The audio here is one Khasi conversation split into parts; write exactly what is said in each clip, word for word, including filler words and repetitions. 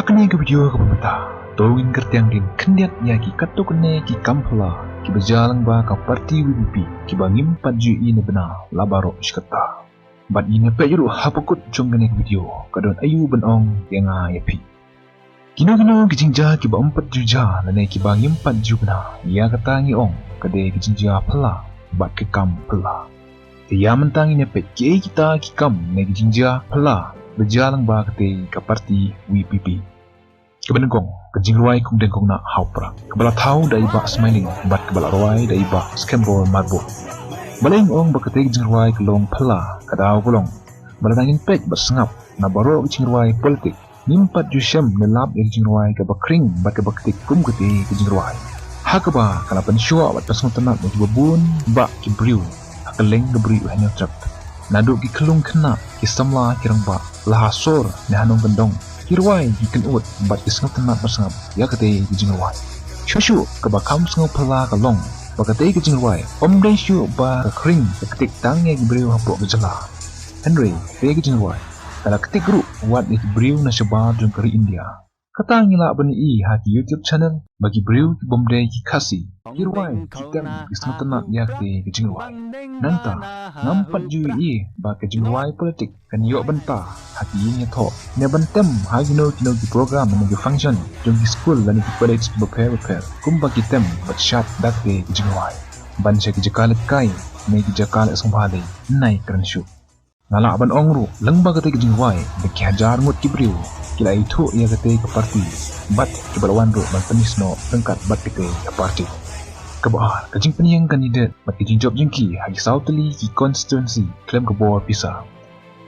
Ha kane ka video kaba mynta, to ngin kyrtiang khyndiat ïa ki katto katne ki kam phylla kiba jia lyngba ka party VPP kiba ngim pat ju ïohi ne bna la baroh shi katta. Bad ngin ïa peit ruh ha bakut jong kane ka video ka don aïu ban ong ïa nga ïa phi. Kino kino ki jingjia kiba ym pat ju jia lane kiba ngim pat ju bna, ïa kata ngi ong ka dei ka jingjia phylla bad ka kam phylla. Te ïa mynta ngin ïa peit kiei kita ki kam ne ki jingjia phylla ba jia lyngba katei ka party VPP. Kaba nyngkong, ka jingrwai Kong Deng Kong Nah ha u Prah, kaba la thaw da i Bah Smiling bad kaba la rwai da i Bah Skembor Marbud. Balei ngi ong ba katei ka jingrwai ka long phylla? Ka daw ka long ba lada ngin peit bad sngap na baroh ka jingrwai politik, ngim pat ju shem ne lap ïa ka jingrwai kaba khring bad kaba ktik kum katei ka jingrwai. Ha kaba ka la pynshuwa bad pynsngewtynnat ïa kiba bun bah ki briew ha kylleng ka Bri u Hynñiewtrep. Naduh ki khyllung khynnah, ki samla ki rangbah, la ha sor ne ha nongkyndong, ki rwai ki kynud bad ki sngewtynnat bad sngap ïa katei ka jingrwai. Shuh shuh kaba kham sngew phylla ka long ba katei ka jingrwai ym dei shuh ba ka khring ka ktik tang ïa ki briew hapoh ka jylla, hynrei katei ka jingrwai ka la ktik ruh wat ïa ki briew na shabar jong ka ri India. Kata ngi lah ban ïohi ha ki YouTube channel ba ki briew ki bym dei ki Khasi ki rwai ki tem ki sngewtynnat ïa katei ka jingrwai. Nangta ngam pat ju ïohi ba ka jingrwai politik kan ïoh bynta ha ki ïing ïathoh ne ban tem ha kino kino ki program ne ki function jong ki skul lane ki college bapher bapher kumba ki tem bad shad da katei ka jingrwai ban sha ki jaka lehkai ne ki jaka leh sngewbha lei, nai kren shuh. Nga lah ban ong ruh lyngba katei ka jingrwai da ki hajar ngut ki briew ki la ithuh ïa katei ka party bad kiba la wan ruh ban pyni snoh ryngkat bad katei ka party. Kaba ar, ka jingpynïeng candidate bad ka jingjop jong ki ha ki saw tylli ki constituency khlem ka bor pisa.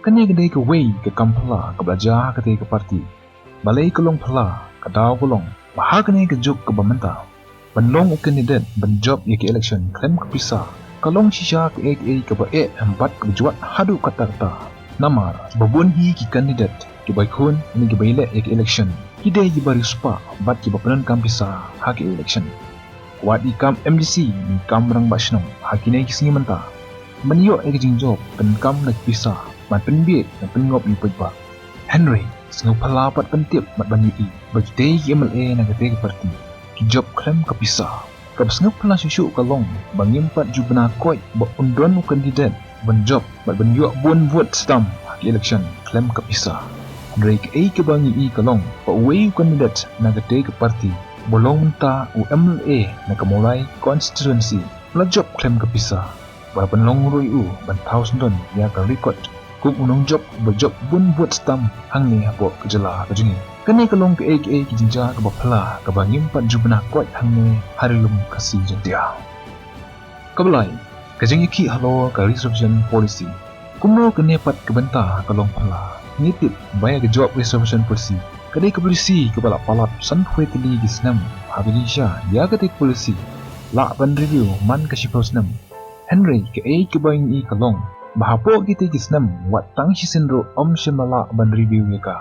Kane ka dei kawei ka kam phylla kaba la jia ha katei ka party. Balei ka long phylla? Ka daw ka long ba ha kane ka juk kaba mynta ban long u candidate ban jop ïa ka election khlem ka pisa ka long shisha kaei kaei kaba eh bad kaba jwat haduh katta katta. Namar kiba bun hi ki candidate kiba khun ne kiba ïaleh ïa ka election ki dei kiba riewspah bad kiba pyndonkam pisa ha ka election. Wat i kam MDC ne i kam rangbah shnong ha kine ki sngi mynta ban ïoh ïa ka jingjop pyndonkam da ka pisa ban pynbiej ban pynngop ïa u paidbah. Hynrei sngewphylla pat ban tip bad ban ïohi ba kitei ki MLA na katei ka party ki jop khlem ka pisa. Kaba sngewphylla shuh shuh ka long ba ngim pat ju bna koit ba un don u candidate ban jop bad ban ïoh bun vote stamp ha ka election khlem ka pisa. Hynrei kaei kaba ngi ïohi ka long ba uwei u candidate na katei ka party ba long mynta u MLA na ka Mawlai constituency la jop khlem ka pisa. Ba la pynlong ruh ïa u ban thaw syndon ïa ka record kum u nongjop ba jop bun vote stamp hangne hapoh ka jylla ka jong ngi. Kane ka long kaei kaei ka jingjia kaba phylla kaba ngim pat ju bna koit hangne ha Ri Lum Khasi Jaiñtia. Kaba lai, ka jingïakhih halor ka reservation policy. Kumno kane pat ka bynta ka long phylla? Ngi tip ba ïa ka jop reservation policy ka dei ka policy kaba la palat san phew tylli ki snem. Ha ka jingshisha ïa katei ka policy lah ban review man ka shiphew snem. Hynrei kaei kaba ngi ïohi ka long ba hapoh kitei ki snem wat tang shisien ruh ym shym la lah ban review ïa ka.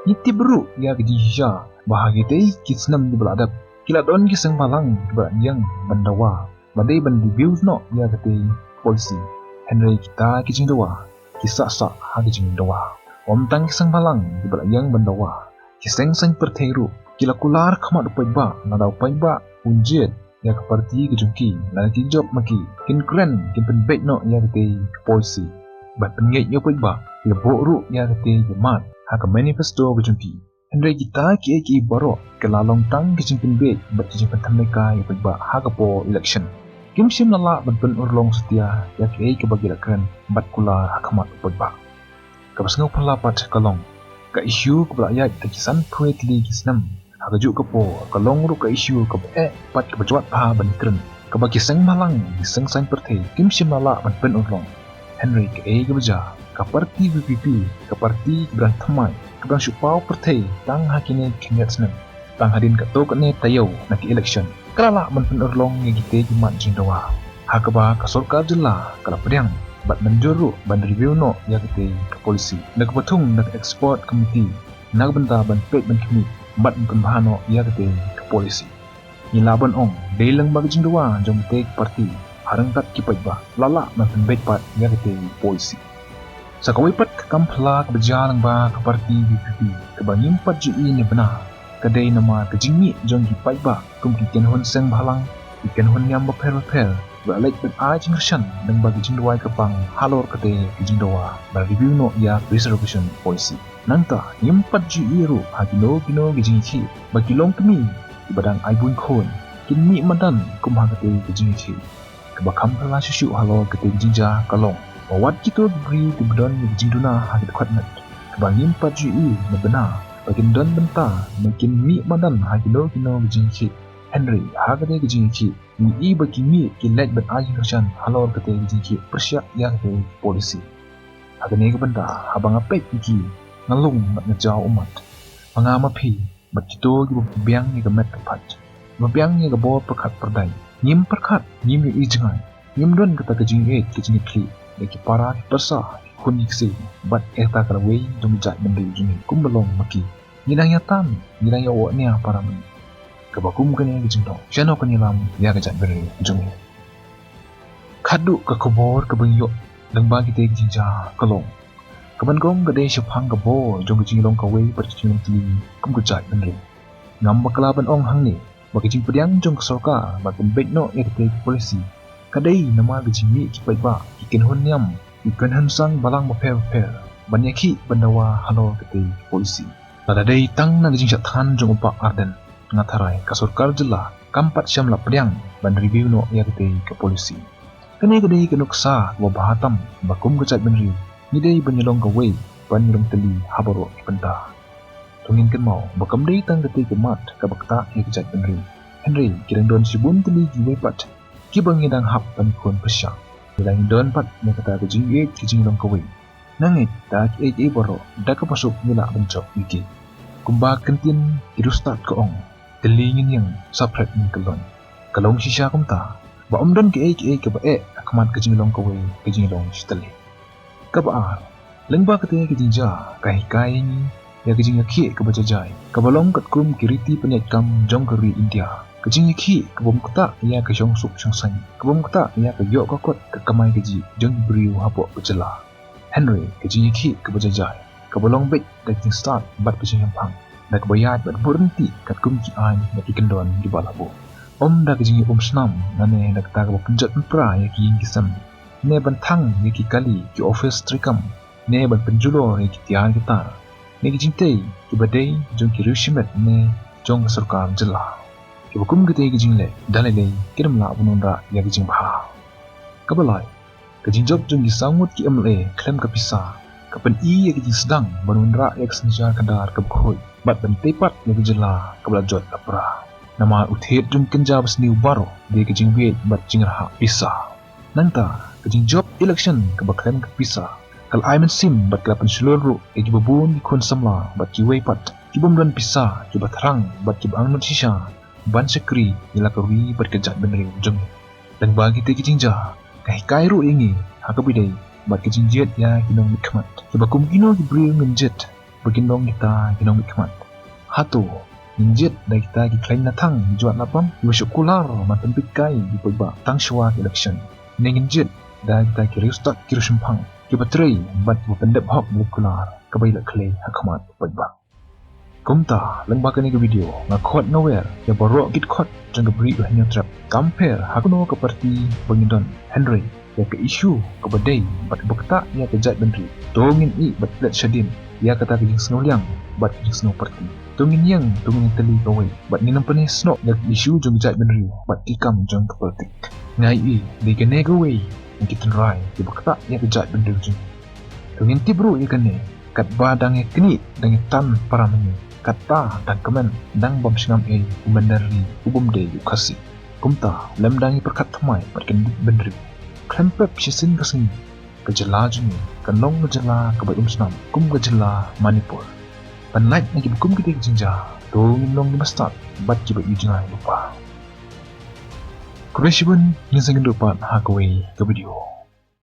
Ngi tip ruh ïa ka jingshisha ba ha kitei ki snem kiba la dep ki la don ki seng bhalang kiba la ïeng ban dawa ba dei ban review noh ïa katei ka policy. Hynrei kita ki jingdawa ki sah sah ha ki jingdawa. Ym tang ki seng bhalang kiba la ïeng ban dawa, ki seng saiñ pyrthei ruh ki la kular khmat u paidbah lada u paidbah un jied ïa ka party ka jong ki lada ki jop ma ki, kin kren kin pynbeit noh ïa katei ka policy. Ban pynngeit ïa u paidbah ki la buh ruh ïa katei ka mat ha ka manifesto ka jong ki. Hynrei kita kiei kiei baroh ki la long tang ki jingpynbeit bad ki jingpynthame kai ïa u paidbah ha ka por election. Kim shym la lah ban pynurlong satia ïa kaei kaba ki la kren bad kular ha khmat u paidbah. Kaba sngewphylla pat ka long ka issue kaba la ïaid da ki san phew tylli ki snem ha kajuh ka por ka long ruh ka issue kaba eh bad kaba jwat bha ban kren, kaba ki seng bhalang, ki seng saiñ pyrthei kim shym la lah ban pynurlong. Hynrei kaei kaba jia, ka party VPP ka party kaba dang thymmai, kaba dang shu paw pyrthei tang ha kine ki khyndiat snem. Tang hadien katto katne taïew na ki election ka la lah ban pynurlong ïa kitei ki mat jingdawa, ha kaba ka sorkar jylla ka la pdiang bad mynjur ruh ban review noh ïa katei ka policy da kaba thung da ka expert committee na ka bynta ban peit ban khmih bad ban pynbha noh ïa katei ka policy. Ngi lah ban ong dei lyngba ka jingdawa jong katei ka party ha ryngkat ki paidbah la lah ban pynbeit pat ïa katei ka policy. Sa kawei pat ka kam phylla kaba jia lyngba ka party V P P kaba ngim pat ju ïohi ne bna, ka dei namar ka jingmih jong ki paidbah kum ki kynhun seng bhalang, ki kynhun niam bapher bapher, ba leit ban ai jingkyrshan lyngba ki jingduwai kyrpang halor kata ka jingdawa ba review noh ïa Reservation Policy. Nangta ngim pat ju ïohi ruh ha kino kino ki jingïakhih ba ki longkmie kiba dang ai buin khun kin mih madan kum ha kata ka jingïakhih. Kaba kham phylla shuh shuh halor kata ka jingjia ka long ba wat kito ki briew kiba don ïa ka jingduna ha ka dkhot met, kaba ngim pat ju ïohi ne bna ba kin don bynta ne kin mih madan ha kino kino ki jingïakhih. Hynrei ha kata ka jingïakhih ngi ïohi ba ki mih ki leit ban ai jingkyrshan halor kata ka jingïakhih pyrshah ïa kata ka policy. Ha kane ka bynta haba nga peit ïa ki, nga lung bad nga jaw ummat. Ma nga ma phi bad kito kiba biang ïa ka met ka phad, ba biang ïa ka bor pyrkhat pyrdait, ngim pyrkhat, ngim ïohi jngai, ngim don kata ka jingïeit ka jingïeit khlieh ïa ki para ki pyrsa, ki khun ki ksiew bad ïa kata ka lawei jong ki jaitbynriew jong ngi kumba long ma ki. Ngi dang ïa tan, ngi dang ïa wad nia para mynmiet. Kaba kum kane ka jingdon, shano kan ïalam ïa ka jaitbynriew jong ngi? Khadduh ka khubor kaba ngi ïoh lyngba kita ki jingjia ka long, ka ban kong ka dei shaphang ka bor jong ka jinglong kawei bad ka jinglong tylli kum ka jaitbynriew. Ngam bakla ban ong hangne ba ka jingpdiang jong ka sorkar ba kan beit noh ïa kata ka policy ka dei namar ka jingmih ki paidbah, ki kynhun niam, ki kynhun seng bhalang bapher bapher ban ïakhih ban dawa halor kata ka policy. Lada dei tang na ka jingshah thngan jong u Bah Ardent, nga tharai ka sorkar jylla kam pat shym la pdiang ban review noh ïa kata ka policy. Kane ka dei ka nuksa kaba bha tam ba kum ka jaitbynriew ngi dei ban ïalong kawei, ban ïalong tylli ha baroh ki bynta. To ngin kynmaw ba kam dei tang kata ka mat kaba ktah ïa ka jaitbynriew, hynrei ki dang don shibun tylli kiwei pat kiba ngi dang hap ban khun pyrshah. Ngi dang don pat ïa kata ka jingïeit ka jinglong kawei. Nangta kiei kiei baroh da kaba suk ngi lah ban jop ïa ki. Kumba ka ktien ki riewstad ka ong, tylli ngin ïeng, saphriang ngin kyllon. Ka long shisha kumta ba ym don kiei kiei kaba eh ha khmat ka jinglong kawei, ka jinglong shi tylli. Kaba ar, lyngba kata ka jingjia ka hikai ïa ngi ïa ka jingïakhih kaba jai jai, kaba long katkum ki riti pynïaid kam jong ka ri India. Ka jingïakhih ka bym ktah ïa ka shongsuk shongsaiñ, ka bym ktah ïa ka ïoh ka kot ka kamai kajih jong ki briew hapoh ka jylla. Hynrei ka jingïakhih kaba jai jai, kaba long beit da ka jingstad bad ka jingïaphang, da kaba ïaid bad buh rynti katkum ki aiñ bad ki kyndon kiba la buh. Ym da ka jingïaumsnam ne da kata kaba pynjot pynpra ïa ki ïing ki sem, ne ban thang ïa ki kali ki ophis treikam, ne ban pynjulor ïa ki tiar ki tar, ne ki jingtei kiba dei jong ki riew shimet ne jong ka sorkar jylla. Kiba kum kita ki jingleh da lei lei kim lah ban wanrah ïa ka jingbha. Kaba lai, ka jingjop jong ki saw ngut ki M L A khlem ka pisa ka pyni ïa ka jingsdang ban wanrah ïa ka synshar khadar kaba khuid bad ban tei pat ïa ka jylla kaba la jot la pra. Namar u thied jong ka kynja basniew baroh dei ka jingbieit bad jingrhah pisa. Nangta ka jingjop election kaba khlem ka pisa ka la ai mynsiem bad ka la pynshlur ruh ïa kiba bun ki khun samla bad kiwei pat ki bym don pisa, kiba thrang bad kiba angnud shisha ban shakri ïa la ka ri bad ka jaitbynriew jong ngi. Lyngba kita ki jingjia ka hikai ruh ïa ngi ha kaba ïadei bad ka jingjied ïa ki nongmihkhmat. Kiba kum kino ki briew ngin jied ba kin long kita ki nongmihkhmat? Hato ngin jied da kita ki khlaiñ nathang jwat lapam kiba shu kular ban pynpeit kai ïa ki paidbah tang shuwa ka election? Ne ngin jied da kita ki riewstad ki riewshemphang kiba trei bad kiba pyndep hok ïa ki kular kaba ïaleh khlei ha khmat u paidbah? Kumta lyngba kane ka video nga khot nga wer ïa baroh ki dkhot jong ka Bri U Hynñiewtrep, kam pher ha kano ka party ba ngi don, hynrei ïa ka issue kaba dei bad kaba ktah ïa ka jaitbynriew, to ngin ïeh bad klet shadien ïa kata ka jingsngewliang bad ka jingsngew party. To ngin ïeng, to ngin tylli kawei bad ngin ym pynïasnoh ïa ka issue jong ka jaitbynriew bad ki kam jong ka politik. Nga ïohi dei kane kawei na ki tynrai kiba ktah ïa ka jaitbynriew jong ngi. To ngin tip ruh ïa kane, katba dang ïa knieh dang ïa tan para mynmiet, kata dang kmen dang bym shngam ei u mynder ri u bym dei u Khasi. Kumta lem dang ïa pyrkhat thymmai bad kyndit bynriew. Khlem pep shisien ka sngi ka jylla jong ngi kan long ka jylla kaba ym snam kum ka jylla Manipur. Ban lait na kiba kum kita ki jingjia, to ngin long kiba stad bad kiba ïohi jngai lypa. Khublei shibun, ngin sa ïakynduh pat ha kawei ka video.